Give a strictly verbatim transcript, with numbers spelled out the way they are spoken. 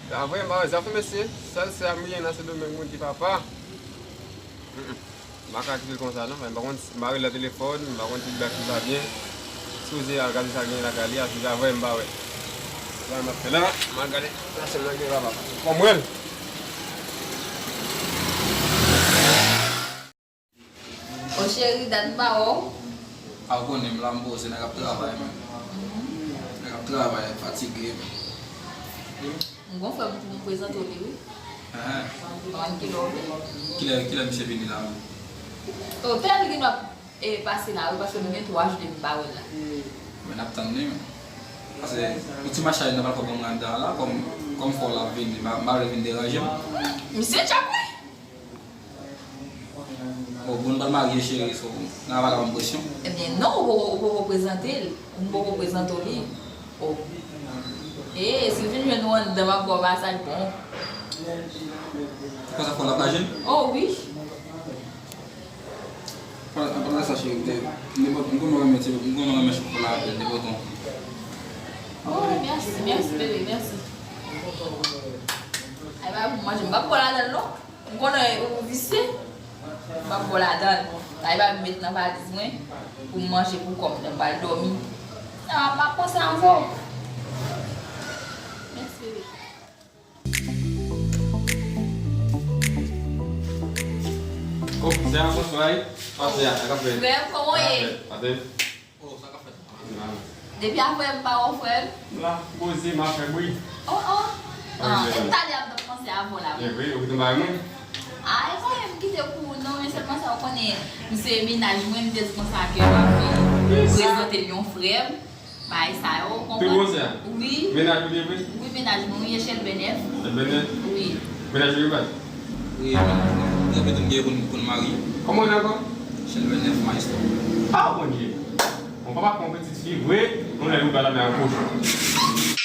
Sa vre, m pa wè zafè mesye, sèl sè a m gen nan Sendomeng, moun ki papa. Mm, mm. M pa ka kite l konsa non, men m pa konn si m pa rele nan telefòn, m pa konn si l byen, si l pa byen. Sipoze al gade sa gen lakay li a, si sa vre m pa wè. Sa m ap fè la, m al gade nan sèl nan gen papa. Fò m wè l. O cheri, dat m pa wè w. A, ou konnen m la, m poze, nèg ap travay, man. Nèg ap travay, fatige. M gon frè m pou m prezante w li, wi. Enhen. Mwen ki love. Kilè, kilè misye vini la, menm? O, tèl li gen dwa, e, pase la, wi, paske nou gen twa jou depi m pa wè l la. Men n ap tann li, men. Paske, yon ti machay nan pral fè ban mwen anndan la, kòm, kòm fò l ap vini, m pa, m pa vle vin deranje m. Misye tchòk, wi. O, bon, nou pral marye, cheri, so, n a pa ka ban m presyon. Ebyen, non, ou poko, ou poko prezante l. Ou poko prezante w li. O. E, si l vin jwenn ou anndan, m ap ba w masaj bon. Konsa fò l ap lage l? O, wi. An palan de sa, cheri, m te, m te, m konn renmen ti, m konn renmen chokola avè l, te poton. O, mèsi, mèsi, bebe, mèsi. Ay, ba, pou manje, m p ap pran ladan l, non. M konnen ou visye. M ap ba w ladan l. Ay, ba, m met nan valiz mwen pou m manje pou kò m, lè m pral dòmi. Nan, m ap panse avè w. Mèsi, bebe. Oh, se a, bonswa, wi. Pase a, sa k ap fèt? Frè m, kòman w ye? Pase. Oh, sa k ap fèt? Depi apre m pa wè w, frè m. M la, poze, m ap fè bri. Oh, oh. Ah, e talè a m t ap panse avè w la. E vre, ou kite m bay mwen? Ah, e pa mwen m kite pou ou non, men sèlman sa w konnen, m se mennaj mwen, m te di konsa ke m ap vin prezante l yon frè m. Bagay sa yo, ou konprann? Pi bon se a? Wi. Mennaj ou te vre? Wi, mennaj mwen, wi, Echèl Bennèf. Echèl Bennèf? Wi. Mennaj ou yo bat? Wi, mennaj mwen. Trè byento m gen pou n, pou n marye. Kòman w rele ankò? Echèl Bennèf, maestro. Ah, Bondye! Bon, papa fè yon pitit fi vre, yon lè yo ba la men a kochon.